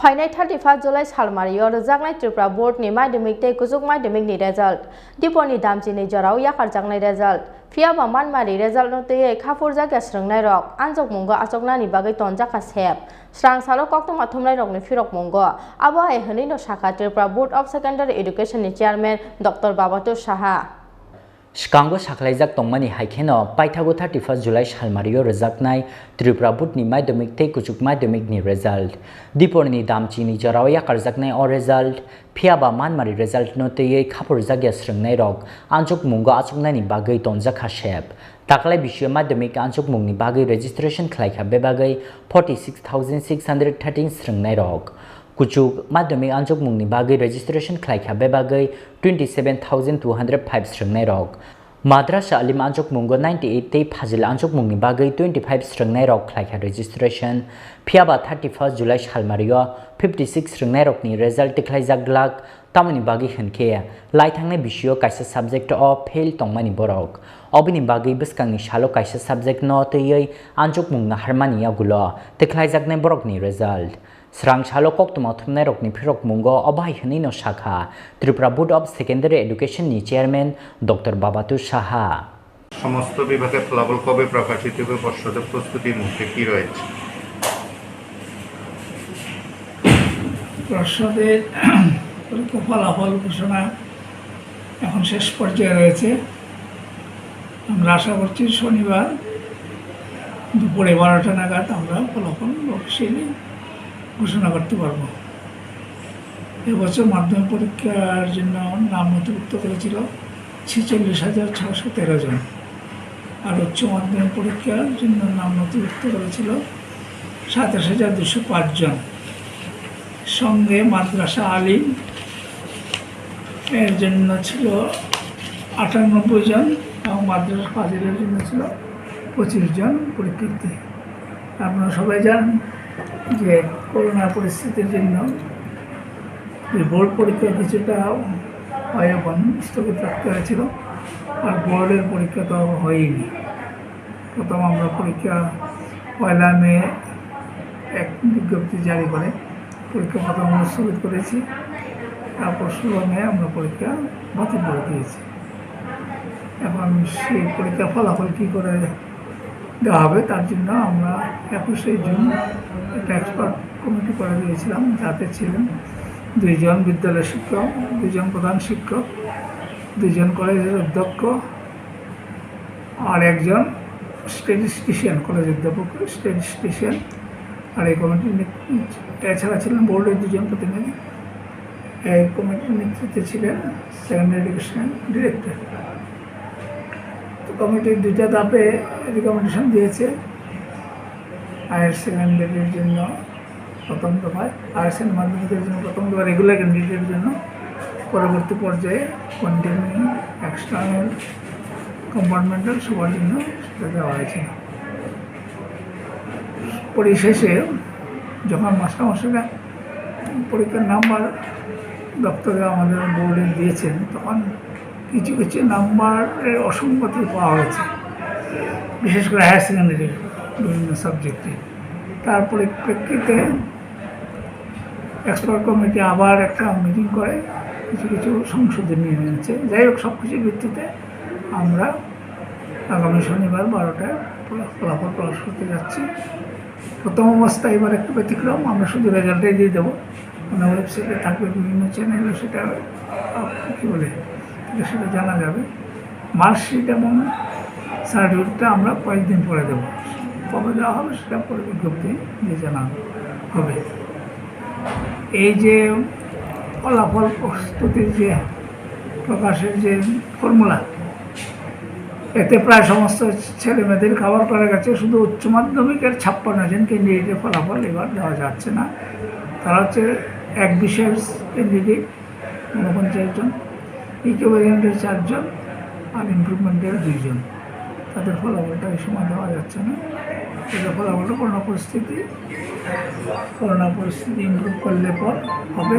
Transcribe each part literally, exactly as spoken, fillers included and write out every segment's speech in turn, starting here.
Phainai thirty-first July salmario rwjaknai Tripura Board ni Madhyamik tei Kuchuk Madhyamik ni result. Dipor ni damchi ni jorao yakarjaknai result. Phiya ba manmari result no twiwi khaphurjakya swrwngnairok anchukmungo achuknani bagwi tonjakha sep. Srang salo koktwma thumnairokni phirokmungo. Abo hai hwnwi no sakha Tripura Board of Secondary Education ni chairman Doctor Babatu Saha. Swkango sakhlaijak tongmani hai kheno paithago thirty-first July salmario rwjaknai Tripura Board ni Madhyamik tei Kuchuk Madhyamik ni result. Dipor ni damchi ni jorao yakarjaknai o result, phiya ba manmari result no twiwi khaphurjakya swrwngnairok anchukmungo achuknani bagwi tonjakha sep. Taklai bisio Madhyamik anchukmungni bagwi registration khlaikha bebagwi forty six thousand six hundred thirteen swrwngnairok. Kuchuk Madhyamik anchukmungni bagwi registration khlaikha bebagwi twenty seven thousand two hundred five swrwngnairok. Madrasa Alim anchukmungo ninety eight tei Fazil anchukmungni bagwi twenty five swrwngnairok khlaikha registration. Phiya ba thirty-first July salmario fifty six swrwngnairokni result tikhlaijak glak, tamoni bagwi hwnkhe laithangnai bisio kaisa subject o fail tongmani borok. Oboni bagwi bwskangni salo kaisa subject no twiwi anchukmung naharmani yagulo tikhlaijaknai borokni result. Srang salo koktwma thumnairokni phirokmungo obo hai hwnwi no sakha Tripura Board of Secondary Education ni chairman Doctor Babatu Saha. সমস্ত বিভাগের ফলাফল কবে প্রকাশিত হবে, পর্ষদের প্রস্তুতি মুহূর্তে কি রয়েছে? পর্ষদের পরীক্ষা ফলাফল ঘোষণা এখন শেষ পর্যায়ে রয়েছে। আমরা আশা করছি শনিবার দুপুরে বারোটা নাগাদ আমরা ফলাফল অফিসিয়ালি ঘোষণা করতে পারবো। এবছর মাধ্যমিক পরীক্ষার জন্য নাম নথিভুক্ত করেছিল ছেচল্লিশ হাজার ছশো তেরো জন, আর উচ্চ মাধ্যমিক পরীক্ষার জন্য নাম নথিভুক্ত করেছিল সাতাশ হাজার দুশো পাঁচ জন। সঙ্গে মাদ্রাসা আলিম এর জন্য ছিল আটানব্বই জন এবং মাদ্রাসা ফাজিলের জন্য ছিল পঁচিশ জন পরীক্ষার্থী। আপনারা সবাই জানেন যে করোনা পরিস্থিতির জন্য এই বোর্ড পরীক্ষা কিছুটা আয়োজন স্থগিত রাখতে হয়েছিল, আর বোর্ডের পরীক্ষা তো হয়নি। প্রথম আমরা পরীক্ষা পয়লা মে এক বিজ্ঞপ্তি জারি করে পরীক্ষা প্রথম আমরা স্থগিত করেছি, তারপর ষোলো মে আমরা পরীক্ষা বাতিল করে দিয়েছি। এখন সেই পরীক্ষার ফলাফল কী করে দেওয়া হবে, তার জন্য আমরা একুশে জুন একটা এক্সপার্ট কমিটি করে দিয়েছিলাম, যাতে ছিলেন দুইজন বিদ্যালয় শিক্ষক, দুইজন প্রধান শিক্ষক, দুইজন কলেজের অধ্যক্ষ, আর একজন স্ট্যাটিস্টিশিয়ান, কলেজ অধ্যাপক স্ট্যাটিস্টিশিয়ান। আর এই কমিটির নেতৃত্বে, এছাড়া ছিলেন বোর্ডের দুজন প্রতিনিধি। এই কমিটির নেতৃত্বে ছিলেন সেকেন্ডারি এডুকেশনের ডিরেক্টর। তো কমিটি দুইটা ধাপে রিকমেন্ডেশন দিয়েছে। হায়ার সেকেন্ডারির জন্য প্রথম দফায়, হায়ার সেকেন্ডারি মাধ্যমিকের জন্য প্রথম দফায় রেগুলার ক্যান্ডিডেটের জন্য, পরবর্তী পর্যায়ে কন্টিনিউ, এক্সটার্নাল, কম্পার্টমেন্টাল সবার জন্য সেটা দেওয়া হয়েছিল। পরিশেষে যখন মাস্টারমশাইরা পরীক্ষার নাম্বার দপ্তরে আমাদের বোর্ডে দিয়েছেন, তখন কিছু কিছু নাম্বারের অসঙ্গতি পাওয়া গেছে, বিশেষ করে হায়ার সেকেন্ডারির বিভিন্ন সাবজেক্টে। তার পরিপ্রেক্ষিতে এক্সপার্ট কমিটি আবার একটা মিটিং করে কিছু কিছু সংশোধনী এনেছে। যাই হোক, সব কিছুর ভিত্তিতে আমরা আগামী শনিবার বারোটায় ফলা-, ফলাফল প্রকাশ করতে যাচ্ছি। প্রথম অবস্থায় এবার একটু ব্যতিক্রম, আমরা শুধু রেজাল্টটাই দিয়ে দেবো, মানে ওয়েবসাইটে থাকবে, বিভিন্ন চ্যানেলে সেটা, আহ, কী বলে, এটা সেটা জানা যাবে। মার্কশিট এবং সার্টিফিকেটটা আমরা কয়েকদিন পরে দেবো, কবে দেওয়া হবে সেটা পরে বিজ্ঞপ্তি দিয়ে জানানো হবে। এই যে ফলাফল প্রস্তুতির যে প্রকাশের যে ফর্মুলা, এতে প্রায় সমস্ত ছেলে মেয়েদের কভার করা গেছে। শুধু উচ্চ মাধ্যমিকের ছাপ্পান্ন জন ক্যান্ডিডেটের ফলাফল এবার দেওয়া যাচ্ছে না। তারা হচ্ছে এক বিষয়ের ক্যান্ডিডেট ঊনপঞ্চাশ জন, ইকুইভ্যালেন্টের চারজন, আর ইমপ্রুভমেন্টের দুইজন। তাদের ফলাফলটা এই সময় দেওয়া যাচ্ছে না। এটা ফলাফলটা করোনা পরিস্থিতি, করোনা পরিস্থিতি ইমপ্রুভ করলে পর হবে,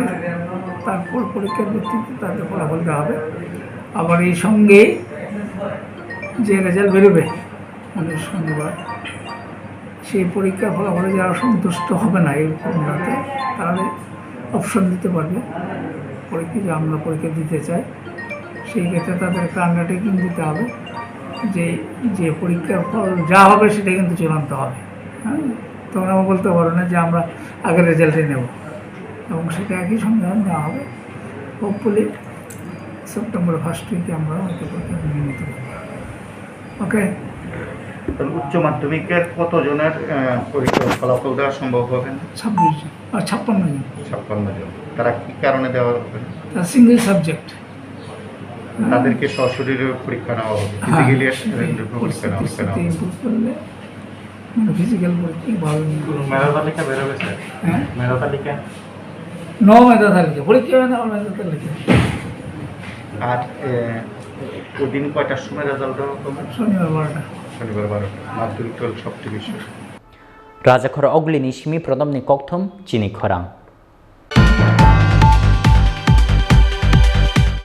তারপর পরীক্ষার ভিত্তিতে তাদের ফলাফল দেওয়া হবে। আবার এই সঙ্গেই যে রেজাল্ট বেরোবে, মানে শনিবার, সেই পরীক্ষার ফলাফলে যারা সন্তুষ্ট হবে না এই ফর্মুলাতে, তাহলে অপশন দিতে পারবে পরীক্ষা, যে আমরা পরীক্ষা দিতে চাই। সেই ক্ষেত্রে তাদেরকে আন্ডারটেকিং দিতে হবে যে, যে পরীক্ষার ফল যা হবে সেটা কিন্তু চূড়ান্ত হবে। হ্যাঁ, তখন আমরা বলতে পারবো না যে আমরা আগের রেজাল্টই নেব, এবং সেটা একই সঙ্গে দেওয়া হবে। হোপফুলি সেপ্টেম্বর ফার্স্ট উইকে আমরা হয়তো পরীক্ষা নিয়ে নিতে পারবো। ওকে। তাহলে উচ্চ মাধ্যমিকের কতজনের আহ, পরীক্ষার ফলাফল দেওয়া সম্ভব হবে না? ছাব্বিশ জন আর ছাপ্পান্ন জন। ছাপ্পান্ন জন। তারা কি কারণে দেওয়া হবে না? তারা সিঙ্গেল সাবজেক্ট। তাদেরকে সশরীরে পরীক্ষা নেওয়া হবে, হ্যাঁ, ফিজিক্যালি সেটাই। পরীক্ষা নেওয়া পরিস্থিতি হবে। স্থিতি ইমপ্রুভ করলে, মানে, ফিজিক্যাল পরীক্ষা ভালো নিয়ে করবে। মেধা তালিকা বেরোবে স্যার। হ্যাঁ? মেধা তালিকা। ন মেধা তালিকা, পরীক্ষা হয় না, মেধা তালিকা। আর এ, ওই দিন কয়টার সময় রেজাল্ট দেওয়া হবে? শনিবার বারোটা। শনিবার বারোটা, মাধ্যমিক টুয়েলভ সব division. Rajakhor Ogulini simi prodomni kokthum chini khorang.